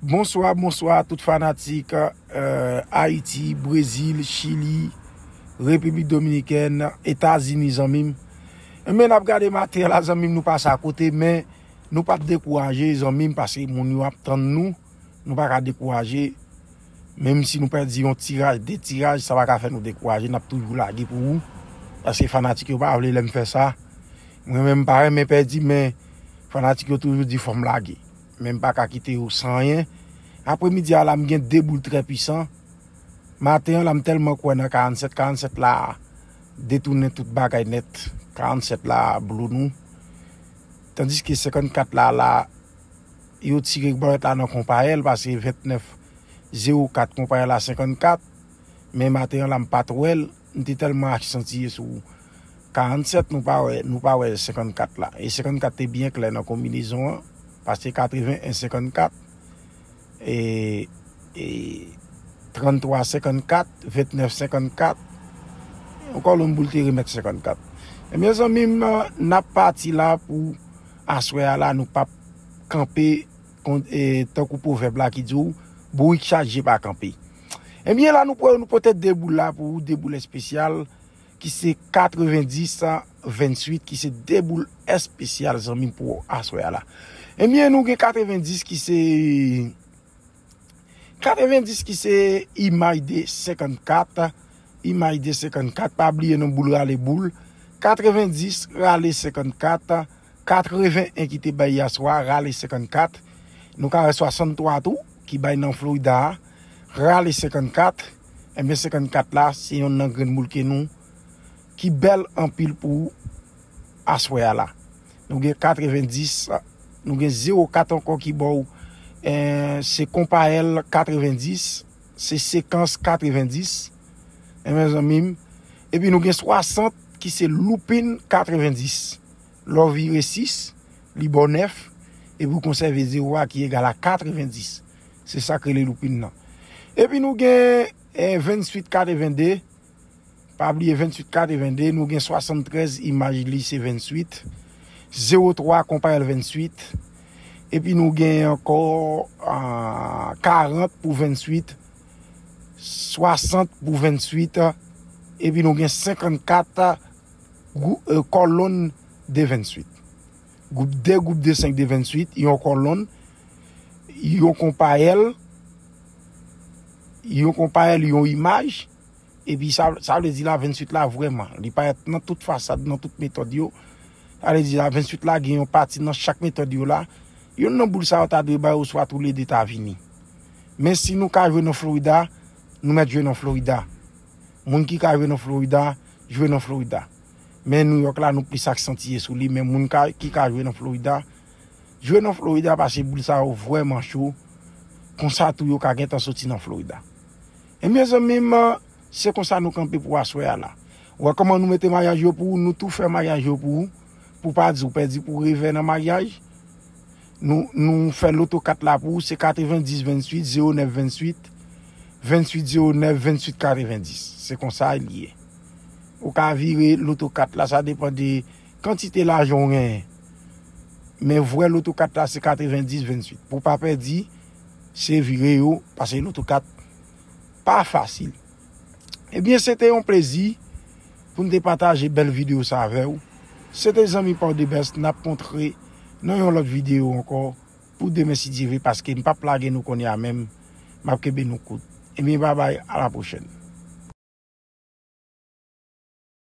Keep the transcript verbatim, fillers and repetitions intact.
Bonswa, bonswa tout fanatik, euh, Ayiti, Brezil, Chili, Repiblik Dominikèn, Etazini, zanmi m. Enben, n ap gade maten la, zanmi m, nou pase akote, men nou p ap dekouraje, zanmi m, paske moun yo ap tann nou, nou pa ka dekouraje. Menm si nou pèdi yon tiraj, de tiraj, sa pa ka fè nou dekouraje, n ap toujou lage pou ou, paske fanatik yo pa vle lè m fè sa. Mwen menm, m pa renmen pèdi, men fanatik yo toujou di fò m lage. Men m pa ka kite yo san anyen. Apremidi a la, m gen de boul trè pwisan. Maten an la, m tèlman kwè nan karannsèt, karannsèt la detounen tout bagay nèt. Karannsèt la blo nou. Tandiske senkannkat la, la, yo tire bòlèt la nan konpayèl, paske vennèf zewo kat konpayèl la senkannkat. Men maten an la, m pa t wè l. M te tèlman asantiye sou karannsèt, nou pa wè, nou pa wè senkannkat la. E senkannkat te byen klè nan konbinezon an, paske katreven en senkannkat, e, e tranntwa senkannkat, vennèf senkannkat, yon kòlonn boul te remèt senkannkat. Ebyen, zanmi m, n ap pati la pou aswè a la, nou p ap kanpe kon, e, tankou pwovèb la ki di w, bourik chaje pa kanpe. Ebyen, la nou pre-, nou pote de boul la pou ou, de boul espesyal, ki se katrevendis venntuit, ki se de boul espesyal, zanmi, pou aswè a la. Ebyen, nou gen katrevendis ki se, katrevendis ki se imaj de senkannkat, imaj de senkannkat, pa bliye non boul rale boul, katrevendis rale senkannkat, katreven en ki te bay yèswa, rale senkannkat. Nou ka wè swasanntwa tou, ki bay nan Florida a, rale senkannkat. Ebyen, senkannkat la, se yonn nan grenn boul ke nou, ki bèl anpil pou aswè a la. Nou gen katrevendis, nou gen zewo kat ankò ki ba w, eh, se konpayèl katrevendis, se sekans katrevendis. Ebyen, zanmi m. Epi nou gen swasant ki se loupin katrevendis. Lè w vire sis, li ba w nèf, epi w konsève zewo a ki egal a katrevendis. Se sa k rele loupin nan. Epi nou gen, eh, venntuit katrevende. Pa bliye venntuit katrevende, nou gen swasanntrèz imaj li se venntuit. Zewo twa konpayèl venntuit. Epi nou gen ankò, ah, karant pou venntuit, swasant pou venntuit, epi nou gen senkannkat gwou-, eh, kòlonn de venntuit. Gwoup de, gwoup de senk de venntuit, yon kòlonn, yon konpayèl, yon konpayèl, yon imaj, epi sa, sa vle di la venntuit la vrèman, li parèt nan tout fasad, nan tout metòd yo. Sa vle di la venntuit la gen yon pati nan chak metòd yo la. Yonn nan boul sa yo ta dwe bay oswa toulede ta vini. Men si nou ka jwe nan Florida, nou mèt jwe nan Florida. Moun ki ka jwe nan Florida, jwe nan Florida. Men New York la, nou plis aksantiye sou li, men moun ka, ki ka jwe nan Florida, jwe nan Florida paske boul sa yo vrèman cho. Konsa tou yo ka gentan soti nan Florida. Ebyen, zanmi m, se konsa nou kanpe pou aswè a la. Ou wè kòman nou mete maryaj yo pou ou, nou tou fè maryaj yo pou ou, pou pa di ou pèdi pou revè nan maryaj. Nou, nou fè loto kat la pou ou, se katrevendis venntuit, zewo nèf venntuit, venntuit zewo nèf, venntuit katrevendis. Se konsa li ye. Ou ka vire loto kat la, sa depann de kantite lajan w genyen. Men vrè loto kat la se katrevendis venntuit. Pou w pa pèdi, se vire yo, paske loto kat pa fasil. Ebyen, se te yon plezi pou m te pataje bèl videyo sa avè w. Se te zanmi pa w The Best, n ap kontre nan yon lòt videyo ankò pou demen si Dye vle, paske m p ap lage nou kounye a menm, m ap kenbe nou kout. Ebyen, babay, a la pwochèn.